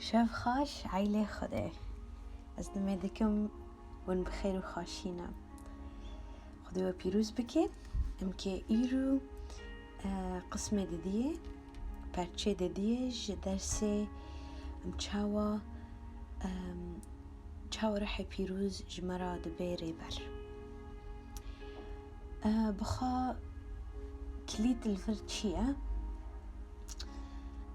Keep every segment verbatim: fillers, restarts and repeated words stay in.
Şev xaş, aîlê Xwedê. Ez nimê dikim hûn bi xêr û xaşî ne. Xwedê we pîroz bike. Em ke îro, e, qismê didiyê, perçê didiyê ji dersê em çawa, em, çawa rehê pîroz ji me re dibe rêber. E, bixa kilît li vir çi ye?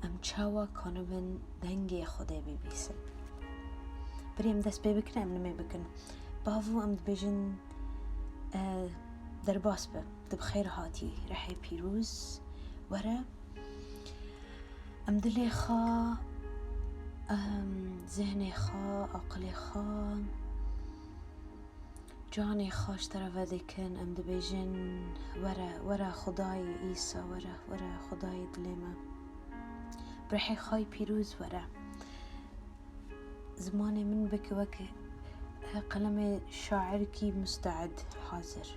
Em çawa kanibin dengê Xwedê bibîsin? Berê em dest pê bikin, em nimê bikin. Bavo em dibêjin, e, derbas be, tu bi xêr hatî, rehê pîroz were. Em dilê xwe, em zihnê xwe, aqilê xwe, canê xwe ji te re vedikin, em dibêjin, were, were Xwedayê Îsa, were, were Xwedayê dilê me. Bi rehê xwe yî pîroz were. Zimanê min bike wek, eh, qelemê şairkî musteed, hazir.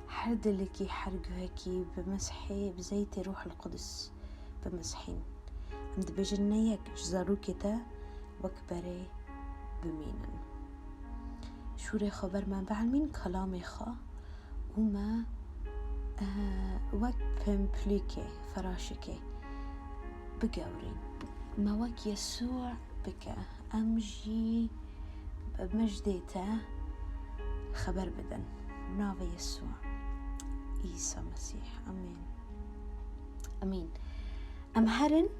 Her dilekî, her guhekî bi meshê, bi zeytê Ruhul Qudus bimizhîn. Em dibêjin ne yek ji zarokê te wek berê bimînin. Şûrê xwe ber me bielmîn, kelamê xwe û me, eh, wek pemplîkê, feraşikê bigewrîn. Me wek Yesû bike. Em jî bi mijdê te xeber bidin. Bi navê Yesû, Îsa Mesîh. Amîn. Amîn. Em herin,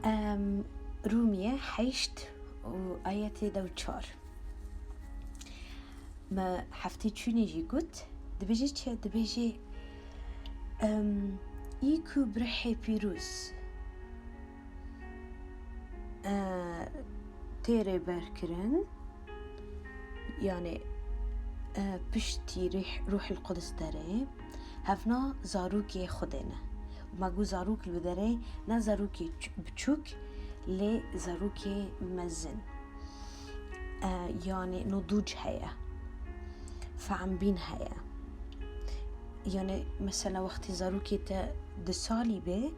em, Rûmiye heşt û ayetê deh û çar. Me heftê çûnê jî got, dibêje çi? Dibêje, em, î ku bi rehê pîroz, e, tê rêberkirin, yanê, e, piştî rih-, Ruhul Qudus derê, hevna zarokê Xwedê ne. Me got zarok li derê, ne zarokê ç-, biçûk, lê zarokê mezin. E, yanê nudûc heye, fehmbîn heye. Yanê mesela wextê zarokê te du salî be,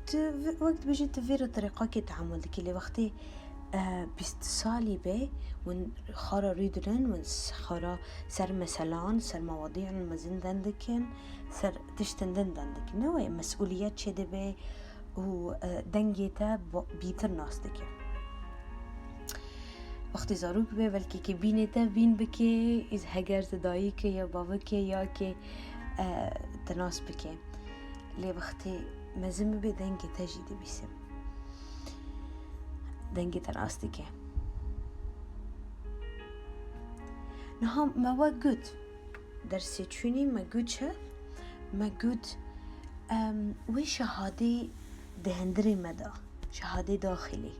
tu vi-, wek dibêjî tu vê re terîqakê tehamul dikî, lê wextê, e, bîst salî be, hûn xara rû didin, hûn s-, xara ser meselan, ser mewadîyan mezin dendikin, ser tiştin din dendikin. Ne wê mesûliyet çêdibe û, e, dengê te bo-, bîtir nas dike. Wextê zarok be, belkî ke bînê te bîn bike, îz heger tu dayike ya bavike ya ke, e, te nas bike. Lê wextê mezin bibe, dengê te jî dibîse. Dengê te nas dike. Niha me we got, dersê çûnî me got çi? Me got, em, wê şehadê di hundirê me de, şehadê daxilî.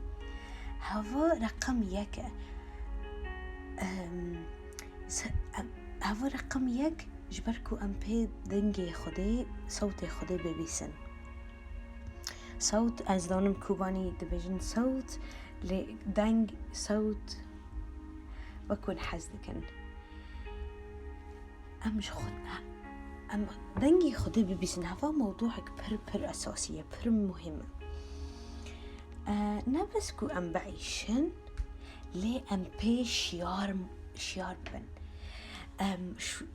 Heva reqem yek e. Em, se-, em, heva reqem yek, ji ber ku em pê dengê Xwedê, sewtê Xwedê bibîsin. Sewt, ez dizanim Kobanî dibêjin sewt, lê deng, sewt, wek hûn hez dikin. Em ji xwe, em dengê Xwedê bibîsin, heva mewdûek pir, pir esasî ye, pir muhîm e. E, ne bes ku em bieyşin, lê em pê şiyar, şiyar bibin. Em şu,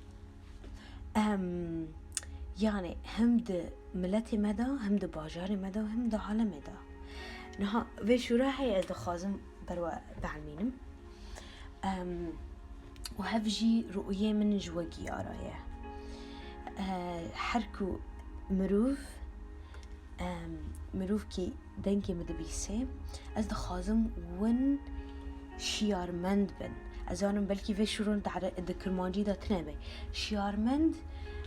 em, yanê hem di miletê me de, hem di bajarê me de, hem di alemê de. Niha vê şûra heye, ez dixwazim ber we bielmînim. Em, û hev jî rûyê min ji we giyara ye. E, her ku mirov, em, mirovkî dengê min dibîse, ez dixwazim win şiyarmend bin. Ez zanim belkî vê şûron di ere-, di kirmancî de tune be. Şiyarmend,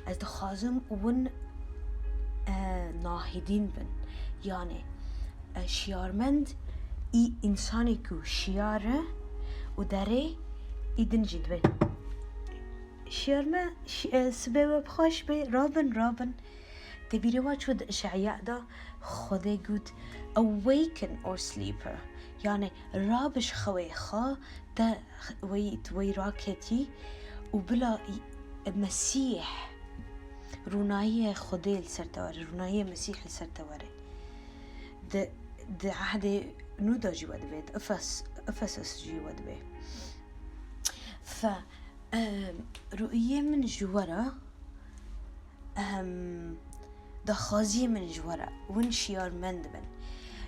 ez dixwazim win, e, nahidîn bin. Yanê, e, şiyarmend î însanê ku şiyar e û derê î din jî dibe. Şiyar me, şi-, e, sibê we bi xweş be, rabin, rabin. Te bîrê we çû di Işeya de Xwedê got, "Awaken, O sleeper." Yanê, rabe ji xewê xwe, te wey, tu wey raketî û bila Mesîh, rûnayê Xwedê li ser te were, rûnayê Mesîh li ser te were. Di, di ehdê nû de jî we dibe, di Efes-, Efesus jî we dibe. Fe, em, rûyê min ji we re, em, daxwaziyê min ji we re, win şiyarmend bin.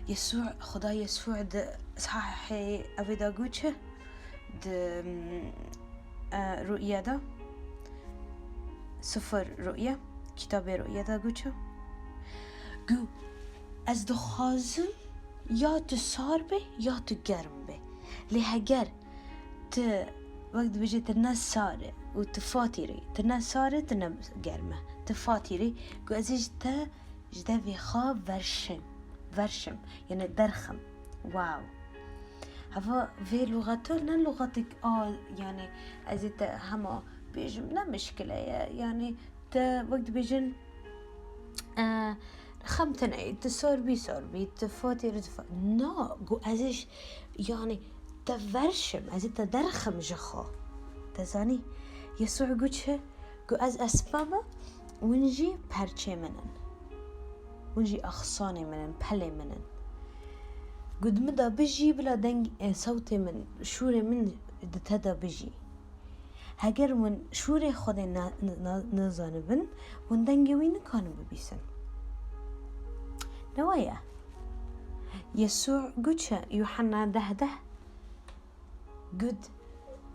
Yesû, Xuda Yesû di sahê evê de got çi? Di, em, e, rûye de, sifir rûye, kitabê rûye de got çi? Got, ez dixwazim ya tu sar be, ya tu germ be. Lê heger tu, wek dibêje, tu ne sar e û tu fatîr î, tu ne sar e, tu ne germ e, tu fatîr î, got, ez ê ji te, ji devê xwe verşim, verşim, yani derxim. Wow. Heva vê lûxeto ne lûxetek a, yani ez ê te hema bêjim, ne mişkile ye, yani te wek dibêjin, e, xem tune ye, tu sor bî, sor bî, tu fatîr, tu fa-, na, got ez ê ş-, yani te verşim, ez ê te derxim ji xwe. Te zanî? Yesû got çi? Got ez espa me, win jî perçê min in. Win jî axsanê min in, pelê min in. Got min de bijî, bila deng, e, sewtê min, şûrê min di te de bijî. Heger win şûrê Xwedê na-, na-, nazanibin, win dengê wî nikanin bibîsin. Ne waya? Yesû got çi? Yuhanna deh deh got,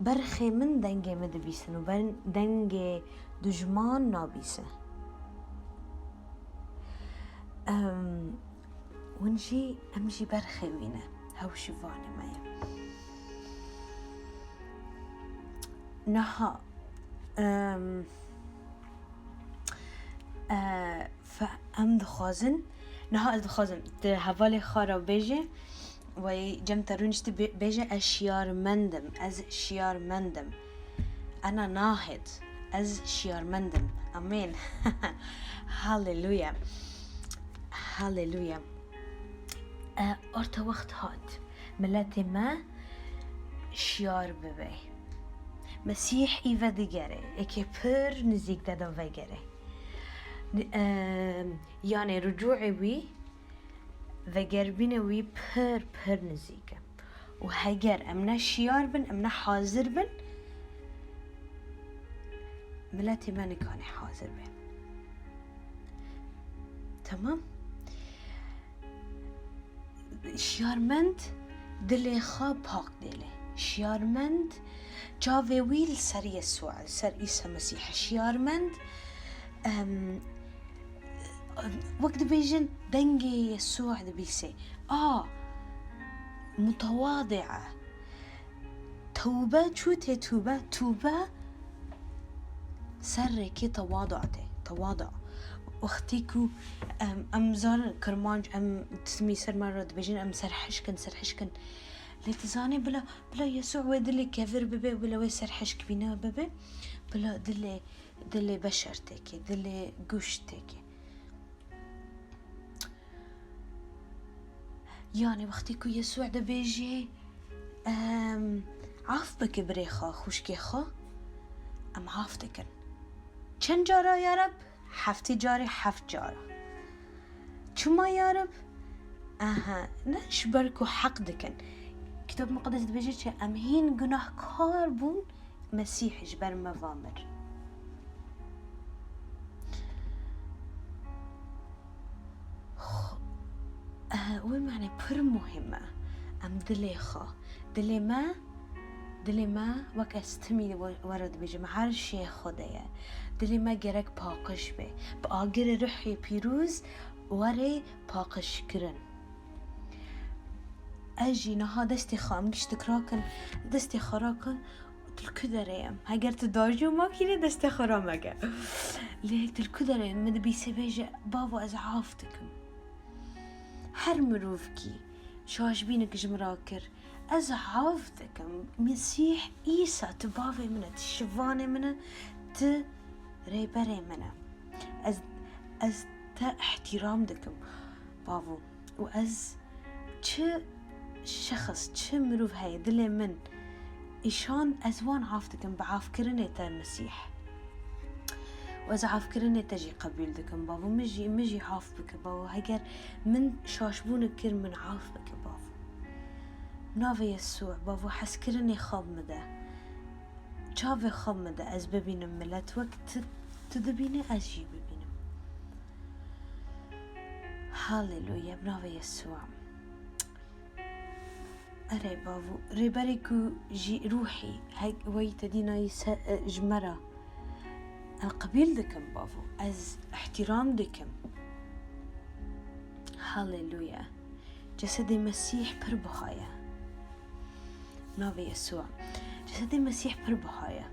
berxê min dengê min dibîsin û ben-, dengê dijman nabîsin. Em, win jî, em jî berxê wî ne. Hew şivanê me ye. Niha, em, e, fe-, em dixwazin, niha ez dixwazim, tu hevalê xwe re bêje, wey cem te rûniştî bê-, bêje, ez şiyarmend im, ez şiyarmend im. Ena nahêt, ez şiyarmend im. Amên. Haleluya. Haleluya. E, orta wext hat. Miletê me şiyar bibe. Mesîh î vedigere, êkê pir nizîk de da vegere. Ni-, e, yanê ricûê wî, vegerbînê wî pir, pir nizîk e. Û heger em ne şiyar bin, em ne hazir bin, miletê me nikane hazir be. Tamam? Şiyarmend dilê xwe pak dêle. Şiyarmend çavê wî li ser Yesû, li ser Îsa Mesîh e. Şiyarmend, em, wek dibêjin, dengê Yesû dibîsê. A, mutewadi'a. Tewbe, çû tê tûbe? Tûbe serrêkê tewadu tê. Tewadu. Wextê ku em, em zanin kirmanc, em timî ser me re dibêjin, em serhişkin, serhişkin. Lê tu zanî bila, bila Yesû wê dilê kevir bibe, bila wê serhişk bîne bibe, bila dilê, dilê beşer têkê, dilê guş têkê. Yani wextê ku Yesû dibêje, em, af bike birê xwe, xwişkê xwe, em af dikin. Çend cara ya Reb? Heftê carê heft cara. Çima ya Reb? Aha, ne ji ber ku heq dikin. Kitab Muqeddes dibêje çi? Em hîn gunahkar bûn, Mesîh ji ber me va mir. Xwe-, eh, wê mane pir muhîm e. Em dilê xwe, dilê me, dilê me wek ez timî we-, we re dibêjim, her şê Xwedê ye. Dilê me gerek paqij be. Bi agirê Ruhê Pîroz were paqijkirin. Ez jî niha destê xwe, em giştik rakin, destê xwe rakin, tu li ku derê ye? Heger tu dajû makî lê destê xwe rameke. Lê tu li ku derê ye? Min dibîse bêje, bavo, ez af dikim. Her mirovkî şaşbînek ji min re kir, ez af dikim. Mesîh Îsa, tu bavê min e, tu şivanê min e, tu rêberê min e. Ez, ez te îhtîram dikim, bavo. Û ez çi şexs, çi mirov heye dilê min îşan, ez wan af dikim bi afkirinê te Mesîh. û ez afkirinê te jî qebûl dikim, bavo. Min jî, min jî af bike, bavo. Heger min şaşbûnik kir, min af bike, bavo. Navê Yesû, bavo, hezkirinê xwe min de. Çavê xwe min de, ez bibînim milet wek tu, tu dibînî, ez jî bibînim. Haleluya, bi navê Yesû. Erê bavo, rêberê ku jî ruhî, hek weyî te dînayî se-, e, ji me re. Em qebîl dikim bavo, ez îhtîram dikim. Haleluya. Cesedê Mesîh pir biha ye. Navê Yesûa. Cesedê Mesîh pir biha ye.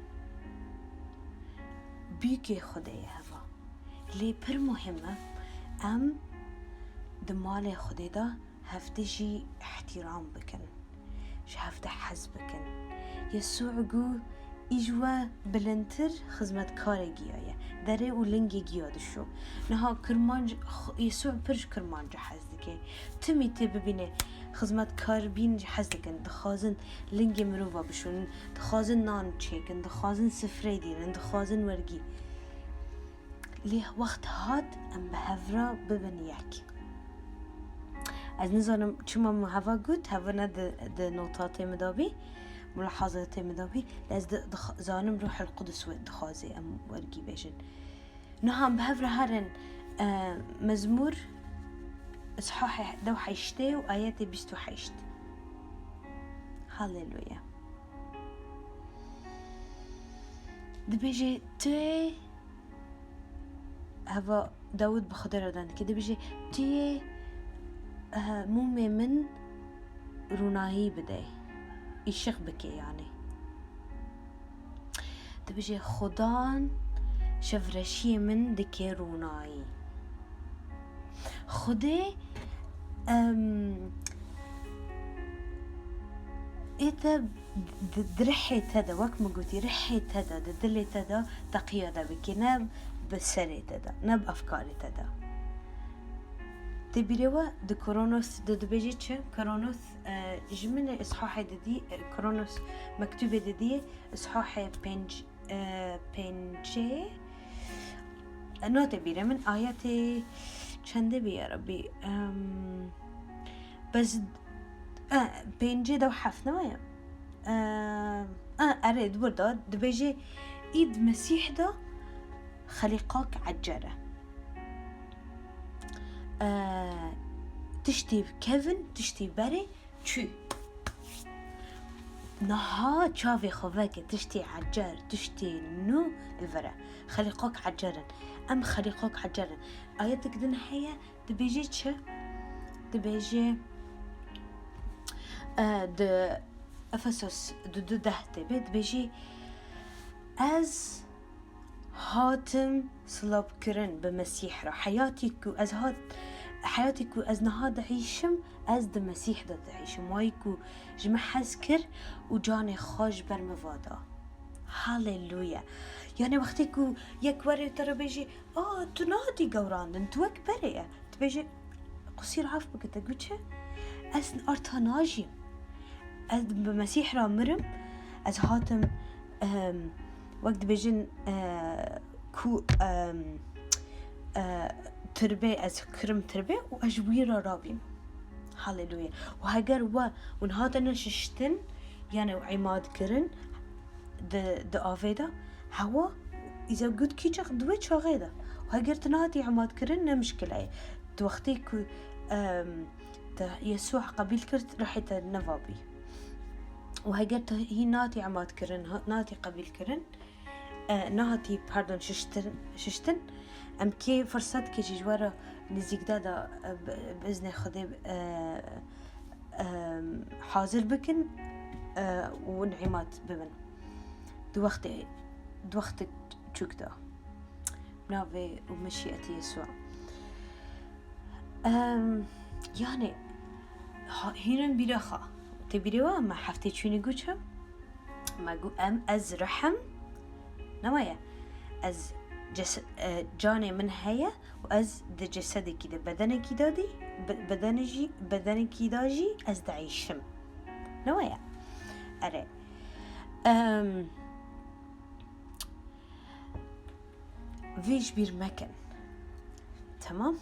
Bûkê Xwedê ye heva. Lê pir muhim e, em di malê Xwedê de hevdî jî îhtîram bikin, ji hevdî hez bikin. Yesû got, î ji we bilindtir xizmetkarê giya ye. Derê û lingê giya dişo. Niha kirmanc, X-, Yesû pir ji kirmanc hez dike. Timî tê bibîne, xizmetkar bîn jî hez dikin. Dixwazin lingê mirova bişon, dixwazin nan çêkin, dixwazin sifreyê dînin, dixwazin wergî. Lê wext hat em bi hev re bibin yek. Ez nizanim çima min heva got, heva ne di, di notatê min de bî, mulahazatê min de bî, lê ez di, dix-, zanim Ruhul Qudus we dixwaze em wergî bêjin. Niha em bi hev re herin, e, Mezmûr, îshahê dew heştê û ayetê bîst û heşt. Haleluya. Dibêje, tu yê, heva Dawud bi Xwedê re dan dike, dibêje, tu yê, eh, mûmê min rûnayî bide, îşiq bike yanî. Dibêje, Xudan şevreşiyê min dike rûnayî. Xwedê, em, ê te di, di rihê te de, wek min gotî, rihê te de, di dilê te de teqiya te bike, ne bi serê te de, ne bi efkarê te de. Tê bîrê we di Kronos de dibêje çi? Kronos, e, ji min îshahê didî, e, Kronos mektûbê didî, îshahê pênc, e, pêncê, e, nate bîrê min, ayetê çendê bî ya Rebbî? Em, bes, e, pêncê dew heft, ne waya? E, e, erê, di wir de dibêje, îd Mesîh de xelîqak ecere. E, tiştî kevin, tiştî berê, çû. Niha çavê xwe veke, tiştê ecer, tiştê nû li vir e. Xelîqok ecer in. Em xelîqok ecer in. Ayetek din heye, dibêje çi? Dibêje, e, di Efesos du du deh tê bê, dibêje, ez hatim silavkirin bi Mesîh re. Heyatî ku ez hat, heyatî ku ez niha dieyşim, ez di Mesîh de dieyşim. Wayî ku ji min hez kir û canê xwe ji ber min va da. Haleluya. Yani wextê ku yek were te re bêjî, "A, tu nehatî gewrandin, tu wek berê ye." Dibêje, "Qusîr af bike, te got çi? Ez arta najîm. Ez bi Mesîh re mirim, ez hatim, em, wek dibêjin, e, ku, em, e, tirbê, ez kirim tirbê û ez ji wî re rabîm." Haleluya. Û heger we hûn hatine şiştin, yani îmad kirin, di, di avê de, hewa, îza got kîçex di wê çaxê de. Û heger tu nehatî îmad kirin, ne mişkile ye. Di wextê ku, em, te Yesûa qebîl kir, rihê te neva bî. Û heger tu hî nehatî îmad kirin, ha-, nehatî qebîl kirin, e, nehatî, pardon, şiştin, şiştin, em kê firset kê jî ji we re nêzîk de de, e, bi, bi iznê Xwedê, e, em, hazir bikin, e, û hûn îmad bibin. Di wextê, di wextê çûk de. Navê û meşiyetê Yesûa. Em, yani, ha, hînin bîra xwe. Tê bîrê we me heftê çûnî got çi? Me got, em, ez ruh im. Ne waya? Ez ces-, e, canê min heye û ez di cesedekî de, bedenekî de dî, be-, bedenê jî, bedenekî de jî ez dieyşim. Ne waya? Erê. Em, Vê ji bîr mekin. Temam?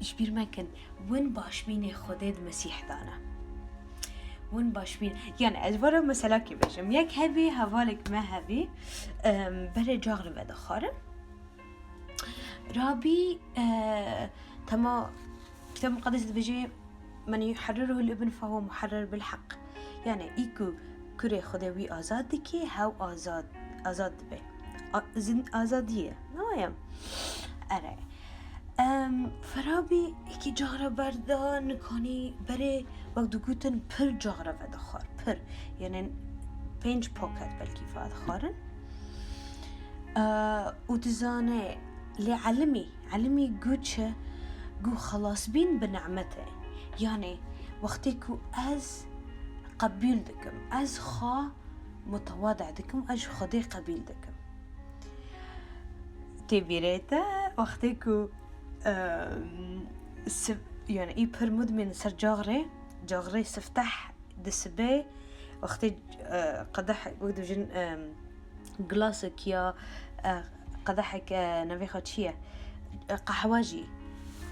Ji bîr mekin. Win başbînê Xwedê di Mesîh de ne. Win başbîn, yani ez vara meselakê bêjim. Yek hebî, hevalek me hebî, em, berê caxre vedixwarin. Rabî, e, tema, Kitab Muqeddes dibêje, "Men yuharriruhu l-ibn fehuve muharrer bil haq." Yani, î ku kurê Xwedê wî azad dike, hew azad, azad dibe. A-, zin-, azadî ye. Ne waya? Erê. Em, Ferabî êkî caxre berda, nikanî berê, wek digotin, pir caxre vedixwar, pir. Yani pênc paket belkî vedixwarin. E, û dizane, lê elimî, elimî gu çi, gu xelasbîn bi nimet e. Yani wextê ku ez qebûl dikim, ez xwe mutewade dikim, ez ji Xwedê qebûl dikim. Tê bîrê te, wextê ku, em, sif-, yani î pir mudmîn ser caxrê, caxrê sifteh di sibê, wextê, e, qedeh, wek dibêjin, em, gilasek ya, e, qedehek, e, nevê xwe çi ye? E, qehwe jî.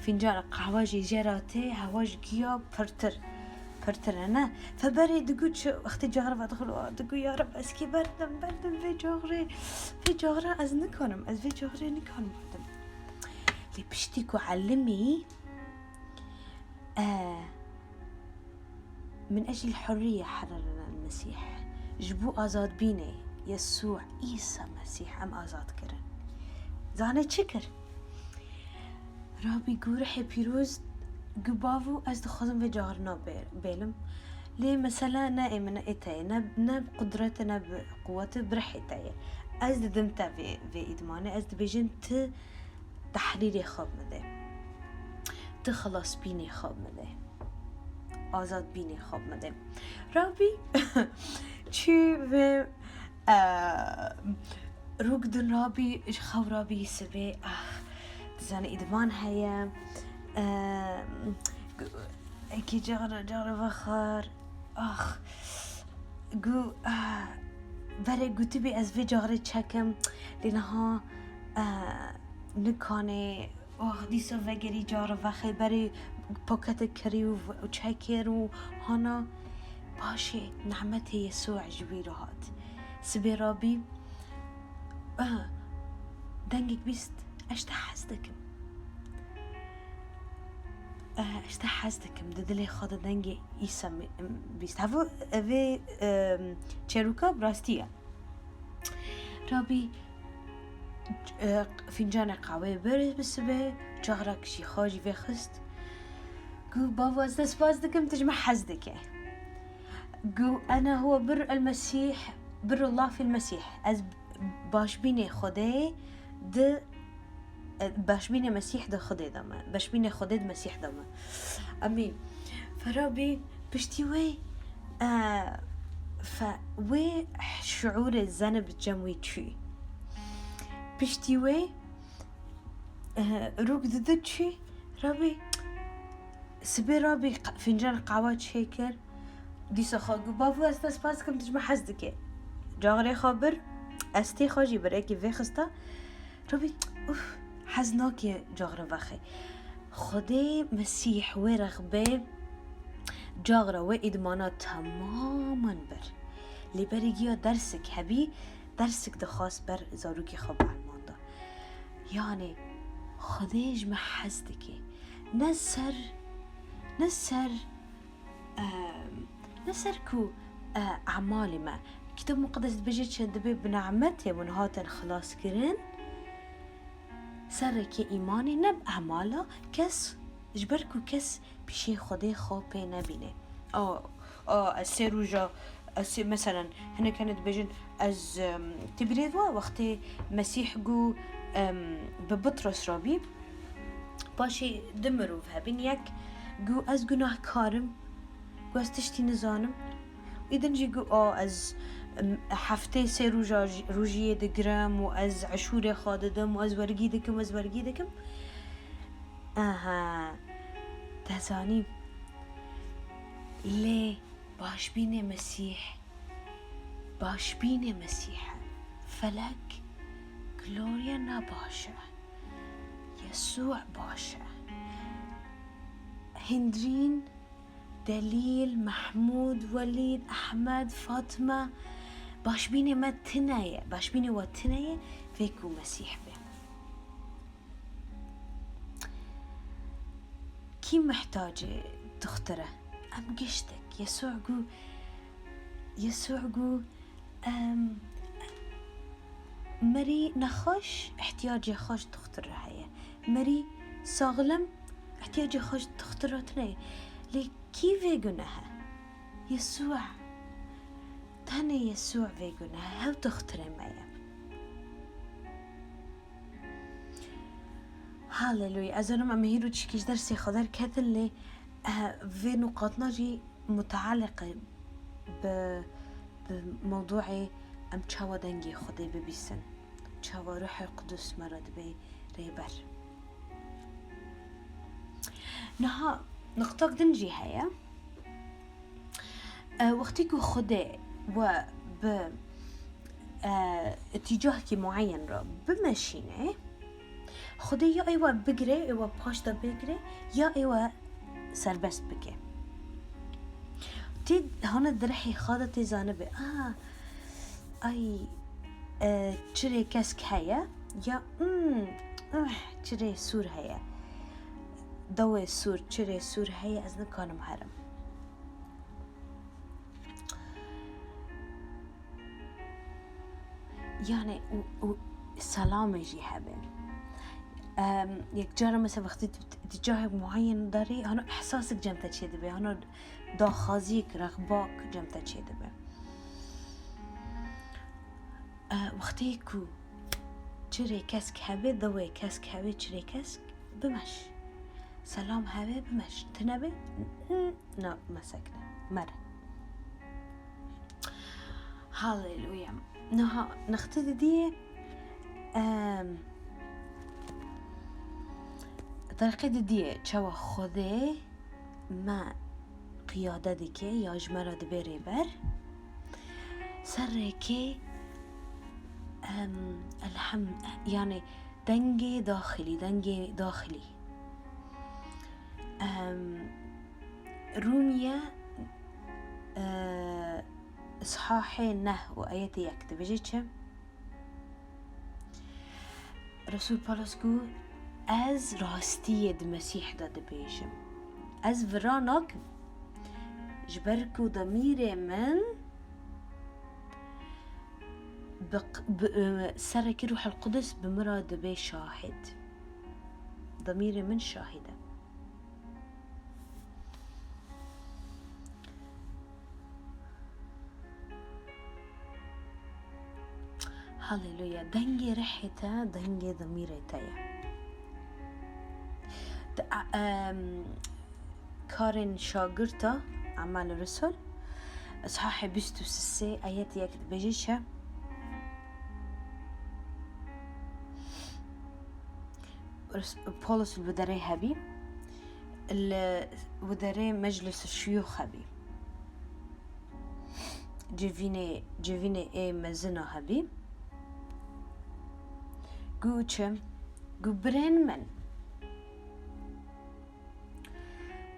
Fîncana qehwe jî jê re tê, hewa ji giya pirtir. Pirtir e, ne? Fe berê digu çi, wextê caxre vedixwin, digu, "Ya Reb, ez kî berdim, berdim vê caxrê, vê caxrê ez nikanim, ez vê caxrê nikanim berdim." Lê piştî ku elimî, e, "Min eclil hurriye harrerena l-Mesîh." Ji bo azadbînê Yesû Îsa Mesîh em azad kirin. Zane çi kir? Rabî gu Ruhê Pîroz gu, "Bavo, ez dixwazim vê caxrina bê-, bêlim. Lê mesele ne ê min ê te ye, ne, ne bi qudretê, ne bi quwetê, bi Ruhê te ye. Ez didim te vê, vê îdmanê, ez dibêjim tu tehrîrê xwe bide. Tu xelasbînê xwe bide. Azadbînê xwe bide." Rabî çû vê, e, rûk din rabî, ji xew rabî sibê, ah, dizane îdman heye, e, gu-, êkî caxre, caxre vexwar, ax, gu, ah, berê gotibî ez vê caxrê çekim, lê niha, e, nikanê, oh, dîsa vegerî caxre vexê, berê paketek kirî û v-, û çekir û hana paşê nimetê Yesû ji wî re hat. Sibê rabî, ah, dengek bîst, "Ez ji te hez dikim." Eh, "Ez ji te hez dikim." Di dilê xwe de dengê Îsa mi-, bîst. Hevo, evê, em, çêrûka bi rastî ye. Rabî, eh, fîncanê qaweyê bir bi sibê, caxrak jî xwe jî vêxist. Gu, "Bavo, ez te spas dikim, tu ji min hez dike." Gu, "Ene huwe bir el Mesîh, bir Allah fil Mesîh." Ez başbînê Xwedê di, e, başbînê Mesîh di Xwedê de me. Başbînê Xwedê di Mesîh de me. Amîn. Ferabî piştî wê, e, fe-, wê şiûrê zenib cem wî çû. Piştî wê, e, rûk didi çû, Rabî, sibê Rabî qa-, fîncan qawa çêkir. Dîsa xwe gu, "Bavo, ez te spas dikim, tu ji min hez dike." Caxrê xwe bir, estê xwe jî bir, êkî vêxista. Rabî, uf, hez nake caxre vexê. Xwedê Mesîh wê rexbê caxra wê îdmana temamen bir. Lê berê giya dersik hebî, dersik dixwast ber zarokê xwe bielmanda. Yani, Xwedê ji me hez dike. Ne ser, ne ser, em, ne ser ku, e, emalê me. Kitab Muqeddes dibêje çend dibe bi nimetê hûn hatin xilas kirin. Serrekê îmanê ne bi emala kes, ji ber ku kes pîşê Xwedê xwe pê nebîne. A, a, ez sê roja, ez sê, meselen, hinek hene dibêjin, ez, em, tê bîrê wa wextê Mesîh gu, em, bi Bitros re bî, paşê du mirov hebin, yek gu, "Ez gunahkar im, gu ez tiştî nizanim." Î din jî gu, "A, ez, em, heftê sê roja jî, rojiyê digirim û ez eşûrê xwe didim û ez wergî dikim, ez wergî dikim." Aha, te zanî. Lê başbînê Mesîh, başbînê Mesîh e. Felek Gloria ne baş e. Yesû baş e. Hindrîn, Delîl, Mehmûd, Welîd, Ehmed, Fatma, başbînê me tune ye. Başbînê we tune ye, vê ku Mesîh be. Kî mihtacê dixtir e? Em giştek. Yesû got, Yesû got, em, merî nexweş ihtiyacê xwe ji dixtir re heye. Merî saxlem ihtiyacê xwe ji dixtir re tune ye. Lê kî vê gune he? Yesû e. Tenê Yesû vê gune he. Hew dixtirê me ye. Haleluya. Ez zanim em hîro çîkî ji dersê xwe derketin, lê, eh, vê nuqatna jî mutaliq e bi, bi mewduê em çawa dengê Xwedê bibîsin, çawa Ruhê Qudus me re dibe rêber. Niha nuqtak din jî heye. E, wextî ku Xwedê we bi, e, îtîcahekî mueyen re bimeşîne, Xwedê ya ê we bigire, ê we paş de bigire, ya ê we serbest bike. Tê hane di rihê xwe de tê zanibe, a, ay, e, çirê kesk heye, ya, hmm, eh, çirê sûr heye. Dewê sûr, çirê sûr heye, ez nikarim herim. Yani, û, û selamê jî hebe. Em, yek cara mesela wextî tu, tu cahek muayen derî, hano ehsasek cem te çêdibe, hano daxwaziyek, rexbak cem te çêdibe. E, wextê ku çirê kesk hebe, dewê kesk hebe, çirê kesk, bimeş. Selam hebe, bimeş. Tune be, n-, n-, na, mesekne. Mere. Haleluya. Niha, nextê didiyê, em, terqê didiyê, çawa Xwedê me qiyade dike ya ji me re dibe rêber. Serrekê, em, elhem-, yani dengê daxilî, dengê daxilî. Em, Rûmiye, e, îshahê neh û ayetê yek dibêje çi? Resûl Palos got, ez rastiyê di Mesîh de dibêjim. Ez vira nakim. Ji ber ku demîrê min bi q-, bi, e, serrekî Ruhul Qudus bi min re dibe şahid. Demîrê min şahid e. Haleluya. Dengê rihê te, dengê demîrê te ye. Di, a, em, karên şagirta, Emal Rusul, îshahê bîst û sê, ayet yek dibêje çi? Rus-, Paulus li derê hebî, li, li derê meclis şuyûx hebî. Civînê, civînê ê mezina hebî. Gu çi? Gu birên min.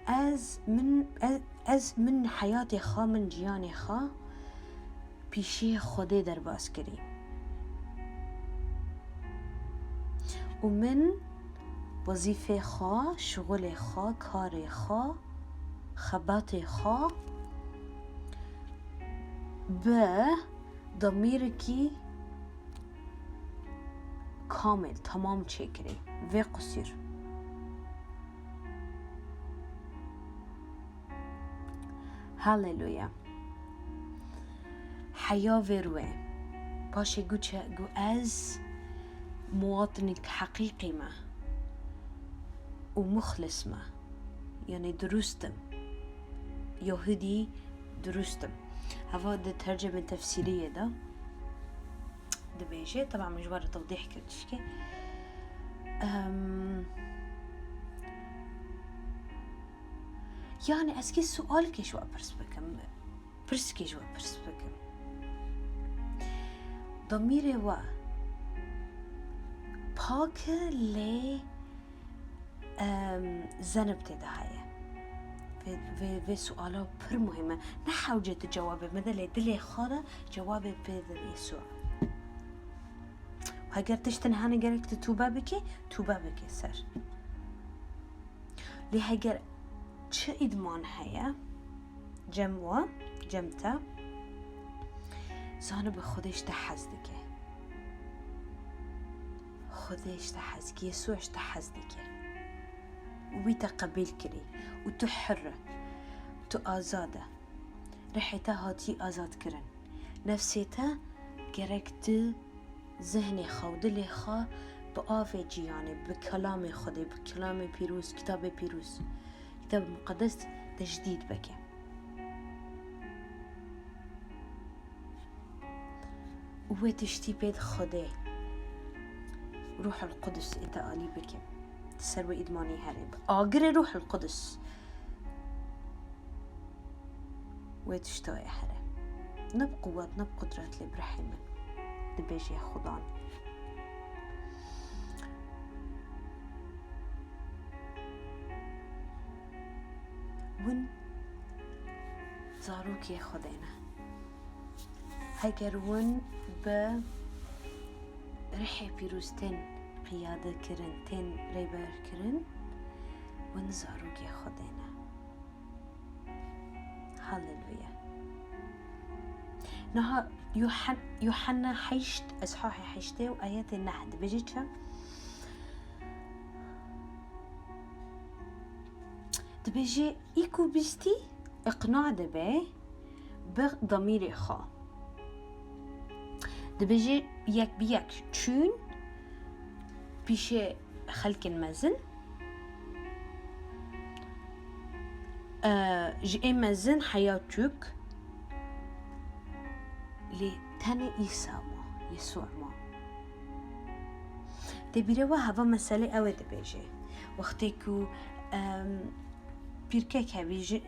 Ez min, ez, ez min heyatê xwe, min ciyanê xwe pîşê Xwedê derbas kirî. Û min wezîfê xwe, şixulê xwe, karê xwe, xebatê xwe bi demîrekî kamil, temam çêkirî. Vê qusîr. Haleluya. Heya vêr wê. Paşê gu çi? Gu ez muwatinik heqîqî me û muxlis me. Yani durust im. Yahudî durust im. Heva di tercemê tefsîriyê de dibêje. Teba min ji we re tewdîh kir tişkê. Em, yani ez kê sualkê ji we pirs bikim. Pirskê ji we pirs bikim. Demîrê we Pak e lê, em, zenib tê de heye. Vê, vê, vê suala pir muhîm e. Ne hewce tu cewabê bide lê dilê xwe de cewabê pê de Yesû. Heger tiştin hene gerek tu tûbe bikî, tûbe bikî ser. Lê heger çi îdman heye, cem we, cem te, zanibe Xwedê ji te hez dike. Xwedê ji te hez dike, Yesû ji te hez dike. Wî te qebîl kirî û tu hir e, tu azad e. Rihê te hatî azadkirin. Nefsê te gerek tu zihnê xwe û dilê xwe bi avê ciyanê, bi kelamê Xwedê, bi kelamê pîroz, kitabê pîroz, kitabê muqedes tecdîd bike. Û wê tiştî pê di Xwedê, Ruhul Qudus ê te alî bike. Di ser wê îdmanî herê. Bi agirê Ruhul Qudus. Wê tişta ye here. Ne bi quwet, ne bi qudret lê bi rihê min. Dibêje Xudan. Win zarokê Xwedê ne. Heger win bi rihê pîroz tên qiyade kirin, tên rêber kirin, win zarokê Xwedê ne. Haleluya. Niha Yuhan-, Yuhanna heşt, eshahê heştê û ayetê neh dibêje çi? Dibêje, î ku bîstî îqna dibe bi demîrê xwe. Dibêje, yek bi yek çûn pîşê xelkên mezin. E, ji ê mezin heya çûk, lê tenê Îsa ma, Yesû ma. Tê bîrê we heva meselê ew ê dibêje. Wextê ku, em, pîrkek hebî, ji,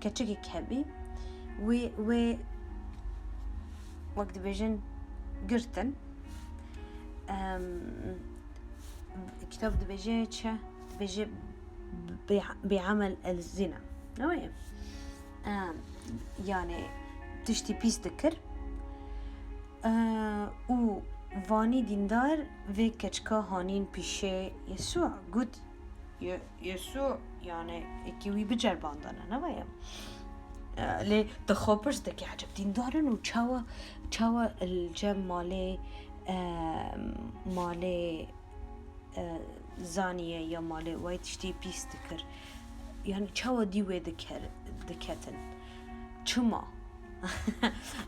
keçikek hebî, wê, wê, wek dibêjin, girtin. Em, kitab dibêje çi? Dibêje bi, bi amel el zina. Ew ê. Em, yani tiştî pîs dikir. Eee, û vanî dîndar vê keçika hanîn pîşê Yesû, got, Ye-, Yesû, yani, êkî wî bicerbandane, ne weye? Eee, lê te xwe pirs dike, eceb dîndar in û çawa, çawa li cem malê, eee, malê e, zaniye ya malê wê tiştî pîs dikir. Yani çawa dî wê diker-, diketin? Çima?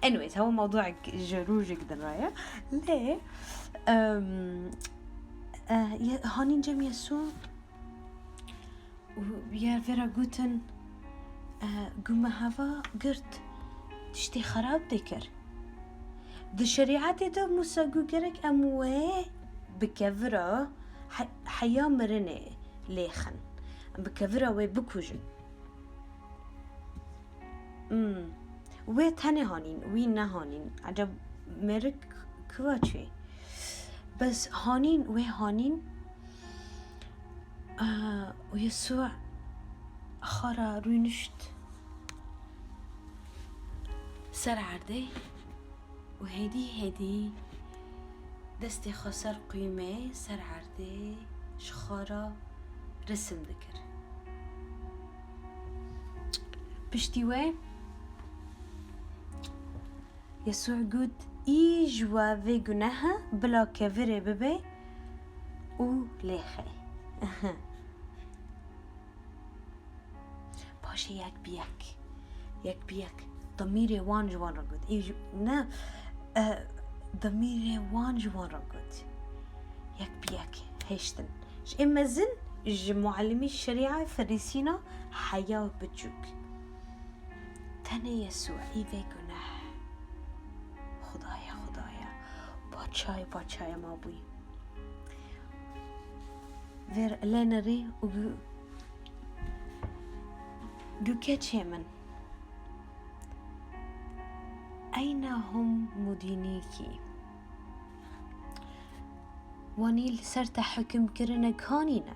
Anyways, hewa mewduek ji rojek din re ye. Lê, em, e, ye-, hanîn cem Yesû û yer vêra gotin, e, gu me heva girt, tiştê xerab dikir. Di şerîetê de Mûsa got gerek em wê bi kevira he-, heya mirinê lêxin. Em bi kevira wê bikujin. Hmm. Wê tenê hanîn, wî nehanîn. Eceb mêrik kiva çê? Bes hanîn, wê hanîn, û Yesû xwe re rûnişt ser erdê û hêdî hêdî destê xwe ser qûmê, ser erdê ji xwe re resim dikir. Piştî wê Yesû got, î ji we vê gunehe bila kevirê bibe û lêxe. Paşê yek bi yek, yek bi yek demîrê wan ji wan re got. Ê ji, ne, e, demîrê wan ji wan re got. Yek bi yek hêştin. Ji ê mezin, ji muallimî şerîa Ferîsîna heya biçûk. Tenê Yesû î vê guneh. Xwedayê, Xwedayê, paçayê, paçayê mabûyî. Vêr lê nerî û gu-, gu keçê min. Eyna hum mudînîkî. Wanî li ser te hikimkirinek hanîne.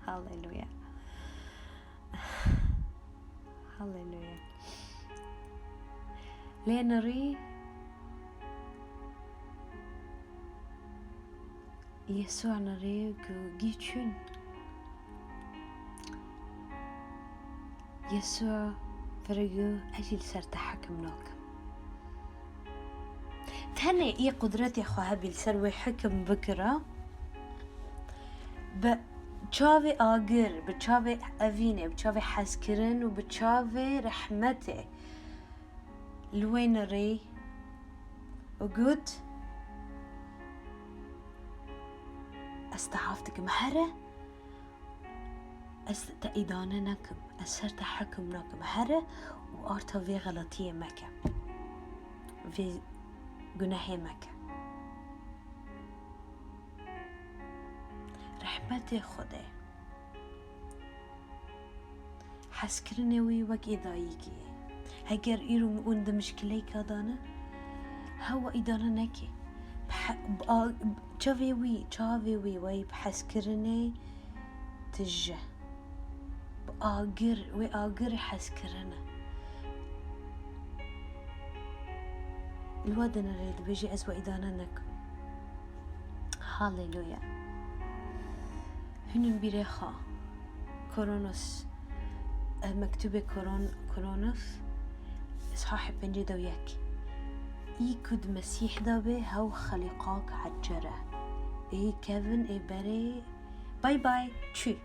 Haleluya. Haleluya. Lê nirî Yesû nirî ku gî çûn. Yesû vire got, ez jî li ser te hekim nakim. Tenê î qudretê xwe hebî li ser wê hekim bikira, bi çavê agir, bi çavê evînê, bi çavê hezkirin û bi çavê rehmetê li wê nirî û got, ez te af dikim, here, ez te îdane nakim, ez ser te hekim nakim, here û arta vê xeletiyê meke, vê gunehê meke. Rehmetê Xwedê. Hezkirinê wî wek ê dayikê ye. Heger îro hûn di mişkileyka de ne, hewa îdane neke. Bi he-, bi a-, çavê wî, çavê wî wey bi hezkirinê tije. Bi agir, wê agirê hezkirine. Li we dinirê dibêjê, ez we îdane nekim. Haleluya. Hûn in bîrê xwe. Koronos, e, mektûbê Koron-, Koronos, îshahê pêncê de û yek. Î ku di Mesîh de be, hew xelîqak ecer e. Ê kevin, ê berê, bay bay, çû.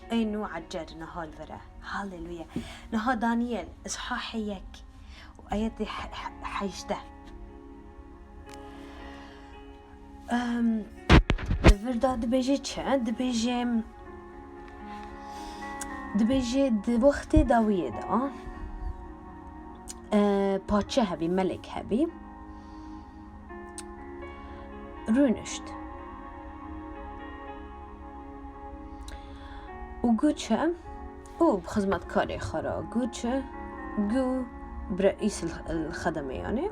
Ê nû ecer niha li vir e. Haleluya. Niha Daniel, îshahê yek û ayetê he-, he-, hejdeh. Em, li vir de dibêje çi? Dibêje, dibêje di wextê dawiyê de, e, paçe hebî, melek hebî. Rûnişt. Û got çi? Û bi xizmetkarê xwe re got çi? Got bi reîs el-, el-xedemê, yanî.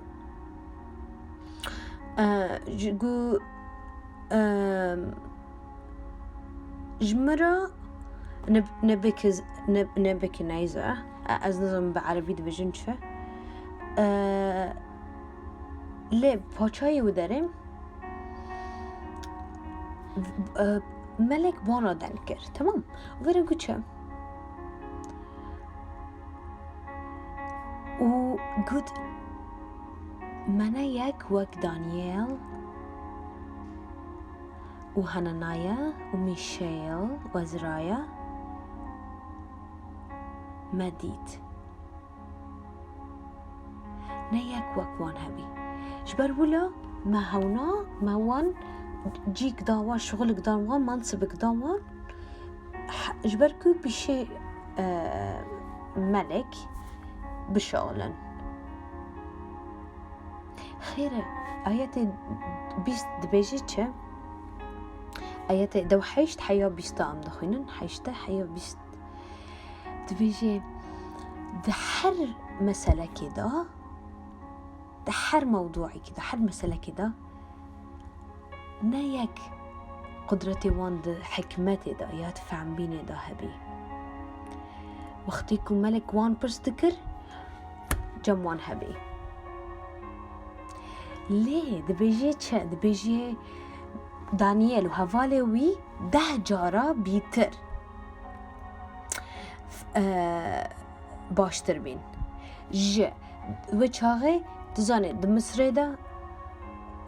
E, ji got, e, ji min re ne-, nebekî z-, ne-, nebekî neyze. E, ez nizanim bi erebî dibêjin çi. E, lê paçayê wî derê, e, melek wana deng kir. Temam. Vere got çi? Û got, me ne yek wek Daniel û Hananaya û Mîşael û Ezraya me dît. Ne yek wek wan hebî. Ji ber wilo me hewna, me wan cîk da wan, şixulik da wan, mansibik da wan. He-, ji ber ku pîşê, e, melek bişaxilin. Xêr e, ayetê bîst dibêje çi? Ayetê dew heşt heya bîsta em dixwînin, heşte heya bîst. Dibêje, di her meselekê de, di her mewduekê de, her meselekê de, ne yek qudretê wan di hikmetê de ya di fehmbînê de hebî. Wextê ku melek wan pirs dikir, cem wan hebî. Lê dibêje çi? Dibêje Daniel û hevalê wî deh cara bîtir, e, baştir bîn. Ji wê çaxê, tu zanî, di Misrê de,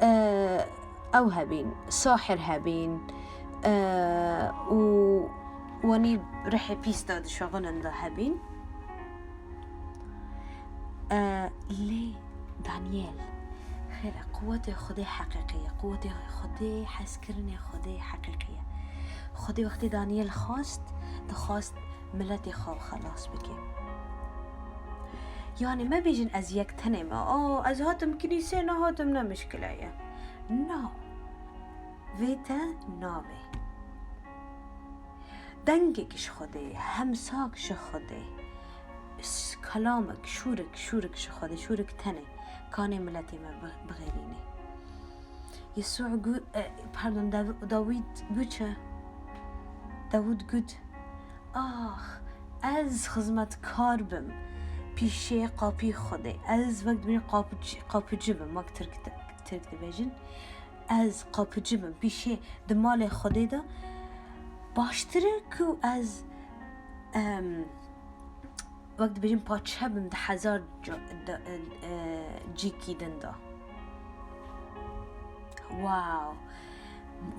e, ew hebîn, sahir hebîn, e, û wanî rihê pîs de dişaxilin de hebîn. E, lê Daniel, xêr e, quwetê Xwedê heqîqî ye, quwetê Xwedê, hezkirinê Xwedê heqîqî ye. Xwedê wextê Daniel xwest, dixwest miletê xwe xelas bike. Yanî me bêjin ez yek tenê me, o, ez hatim kilîsê, nehatim, ne mişkile ye. Na. Vê te nabê. Dengek ji Xwedê, hemsak ji Xwedê. s-, kelamek, şûrik, şûrik ji Xwedê, şûrik tenê kanê miletê me bi-, bixêrînê. Yesû gu-, e, pardon, Dav-, Dawîd gu çi? Dawîd got, "Ax, ez xizmetkar bim pîşê qapî Xwedê. Ez wek dibînin qapî-, qapîcî bim, wek Tirk di-, Tirk dibêjin. Ez qapîcî bim pîşê di malê Xwedê de. Baştir e ku ez, em, wek dibêjin paçe bim di hezar ca-, de, e, e, cîkî din de." Wow!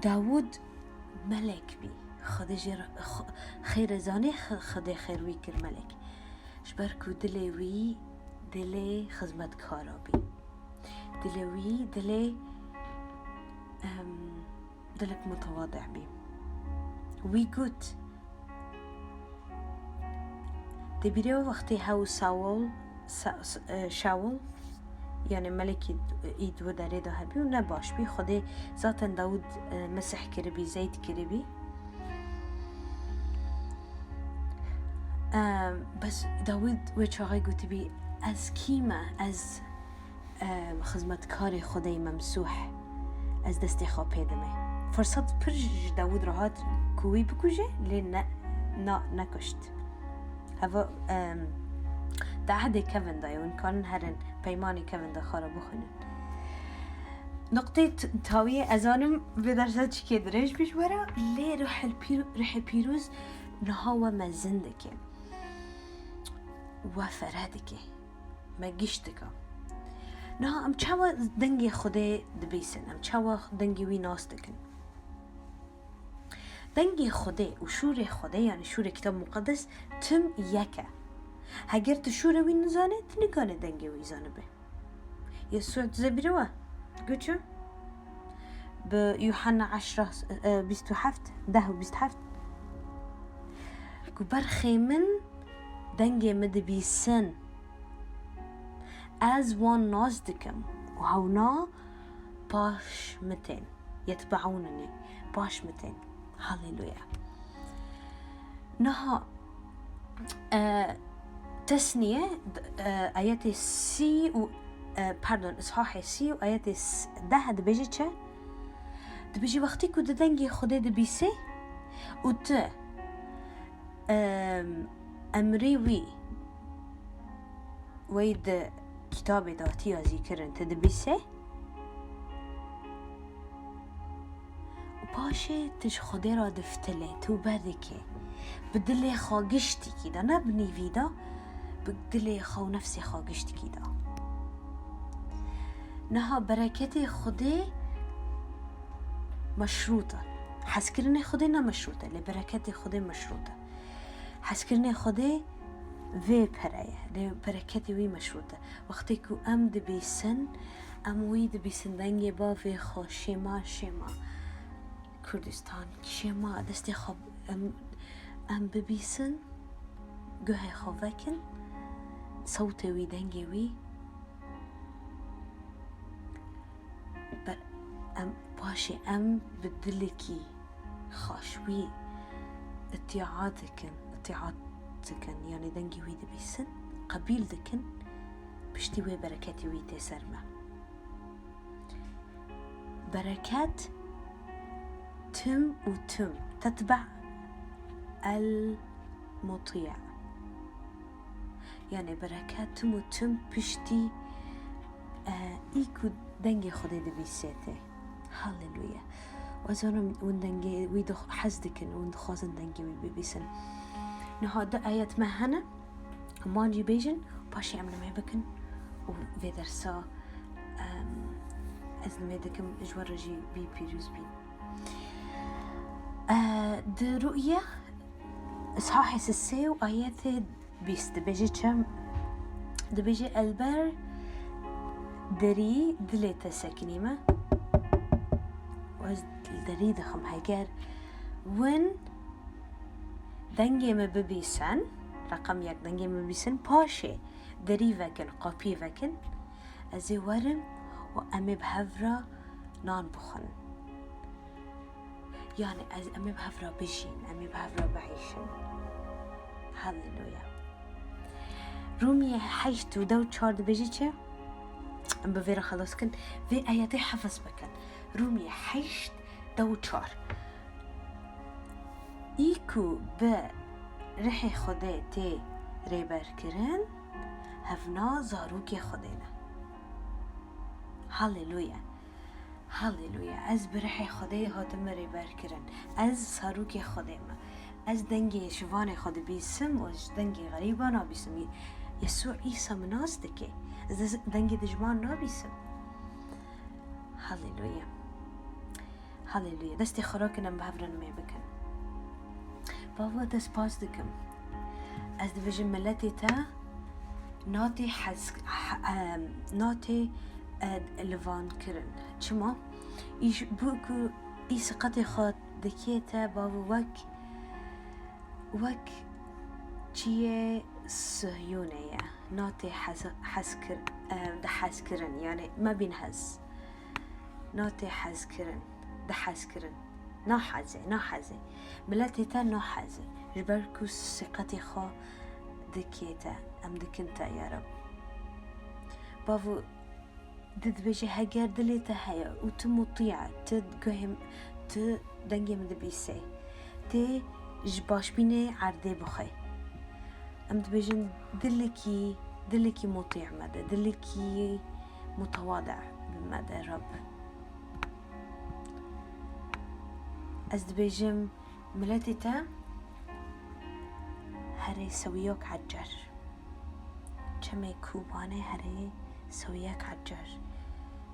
Dawûd melek bî. Xwedê jê re, xwe-, xêr e zanê, Xwe-, Xwedê xêr wî kir melek. Ji ber ku dilê wî dilê xizmetkara bî. Dilê wî dilê, em, dilek mutewadi bî. Wî got, Te bîre wextê hew Saul, Sa-, S-, e, Şaul, yani melekî î di wî derê de hebî û ne baş bî. Xwedê zaten Dawûd, e, mesih kiribî, zeyt kiribî. E, bes Dawûd wê çaxê gotibî, "Ez kî me? Ez, e, xizmetkarê Xwedê memsûh. Ez destê xwe pê dime." Firsat pir ji Dawûd re hat ku wî bikuje, lê ne, na, nekuşt. Heva, em, di ehdê kevin de ye, hûn karin herin peymanê kevin de xwe re bixwînin. Nuqtê t-, tawiyê, ez zanim vê dersa çikê dirêj bî ji we re, lê Ruhil Pîr-, Ruhê Pîroz niha we mezin dike. We fereh dike. Me giş dike. Niha em çawa dengê Xwedê dibîsin? Em çawa dengê wî nas dikin? Dengê Xwedê û şûrê Xwedê, yani şûrê Kitab Muqeddes, tim yek e. Heger tu şûrê wî nizane, tu nikane dengê wî zanibe. Yesû dizebîre we? Got çi? Bi Yuhanna eşra, e, bîst û heft, deh û bîst û heft. Ku berxê min dengê min dibîsin. Ez wan nas dikim û hewna paş min tên. Yetbeûnenî, paş min tên. Haleluya. Niha, e, Tesniye, d-, e, ayetê sî û, e, pardon, Îshahê sî û ayetê s-, deh dibêje çi? Dibêje, wextê ku tu dengê Xwedê dibîsê û tu, em, emrê wî wey di kitabê de hatiye yazîkirin, tu dibîsê. Û paşê tu ji Xwedê re diftilê, tûbe dikê. Bi dilê xwe giştikî de, ne bi nîvî de, bi dilê xwe û nefsê xwe giştikî de. Niha bereketê Xwedê meşrût e. Hezkirinê Xwedê ne meşrût e, lê bereketê Xwedê meşrût e. Hezkirinê Xwedê vê pere ye, lê bereketê wî meşrût e. Wextê ku em dibîsin, em wî dibîsin, dengê bavê xwe, Şêma, Şêma. Kurdistan, Şêma, destê xwe em, em bibîsin, guhê xwe vekin, sewtê wî, dengê wî. Be-, em, paşê em bi dilekî xweş wî îtîat dikin, îtîat dikin, yani dengê wî dibîsin, qebîl dikin, piştî wê bereketê wî tê ser me. Bereket tim û tim, tetbe el mutî'. Yani bereket tim û tim piştî, e, î ku dengê Xwedê dibîsê tê. Haleluya. Ez zanim hûn dengê wî dix-, hez dikin, hûn dixwazin dengê wî bibîsin. Niha du ayet me hene, wan jî bêjin, paşê em nimê bikin û vê dersa, em, ez nimê dikim, ji we re jî bî pîroz bî. E, di Ru'ye, Îshahê sisê û ayetê bîst dibêje çi? Dibêje, "El ber derî dilê te sekinîme." Û ez li derî dixim, heger win dengê me bibîsin, reqem yek dengê me bibîsin, paşê derî vekin, qapiyê vekin, ez ê werim û em ê bi hev re nan bixwin. Yani ez, em ê bi hev re bijîn, em ê bi hev re bieyşin. Haleluya. Rûmiyê heşt û deh û çar dibêje çi? Em bi vê re xelas kin. Vê ayetê hefz bikin. Rûmiyê heşt, deh û çar. Î ku bi rihê Xwedê tê rêberkirin, hevna zarokê Xwedê ne. Haleluya. Haleluya. Ez bi rihê Xwedê hatime rêberkirin. Ez zarokê Xwedê me. Ez dengê şivanê xwe dibîsim û ji dengê xerîba nabîsim. Yesû Îsa min nas dike. Ez dengê dijman nabîsim. Haleluya. Haleluya. Destê xwe rakin, em bi hev re nimê bikin. Bavo, te spas dikim. Ez dibêjim miletê te natê hez-, he-, em, natê, e, livan kirin. Çima? Î ji bo ku î siqetê xwe dikê te, bavo, wek, wek çiyê Sihyonê ye. Natê hez-, hez kir-, e, dihezkirin. Yani me bîn hez. Natê hezkirin. Dihezkirin. Nahezê, nahezê. Miletê te nahezê. Ji ber ku siqetê xwe dikê te. Em dikin te, ya Reb. Bavo, di dibêje, heger dilê te heye û tu mutî e, tu guhê m-, tu dengê min dibîsê, tê ji başbînê erdê bixwe. Em dibêjin, dilekî, dilekî mutî me de, dilekî mutewadi bi me de, Reb. Ez dibêjim, miletê te herê sewiyok ecer. Çemê Kobanê herê sewiyek ecer.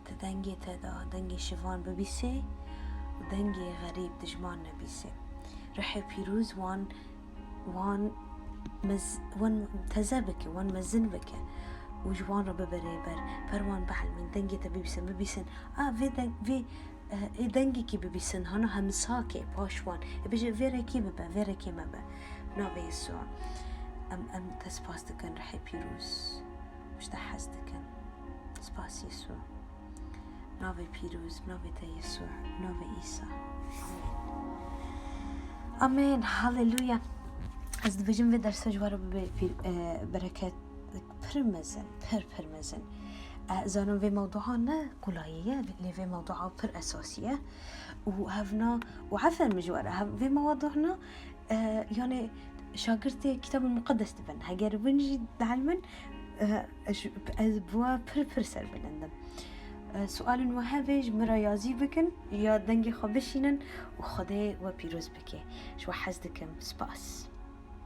Di dengê te de dengê şivan bibîsê û dengê xerîb dijman nebîsê. Rihê pîroz wan, wan mez-, wan teze bike, wan mezin bike û ji wan re bibe rêber. Ber wan bielmîn, dengê te bibîsin, bibîsin. A, vê deng-, vê, e, ê dengekî bibîsin, hana hemsakê paş wan. Ê bêje, vê rekê bibe, vê rekê mebe. Navê Yesû. Em, em te spas dikin, rihê pîroz. Ji te hez dikin. Spas Yesû. Navê pîroz, navê te Yesû, navê Îsa. Amen. Amen. Haleluya. Ez dibêjim vê dersa ji we re bibe pîr-, e, bereket pir mezin, pir, pir mezin. E, zanim vê mewdua ne kolayî ye, lê vê mewdua pir esasî ye. Û hevna, û aferin ji we re, hev-, vê mewdua ne, e, yani şagirtê Kitabul Muqeddes dibin. Heger bin jî dielmin, e, ez, ez bi we pir, pir serbilind im. E, sualên we hebe ji min re yazî bikin, ya dengê xwe bişînin û Xwedê we pîroz bike. Ji we hez dikim. Spas.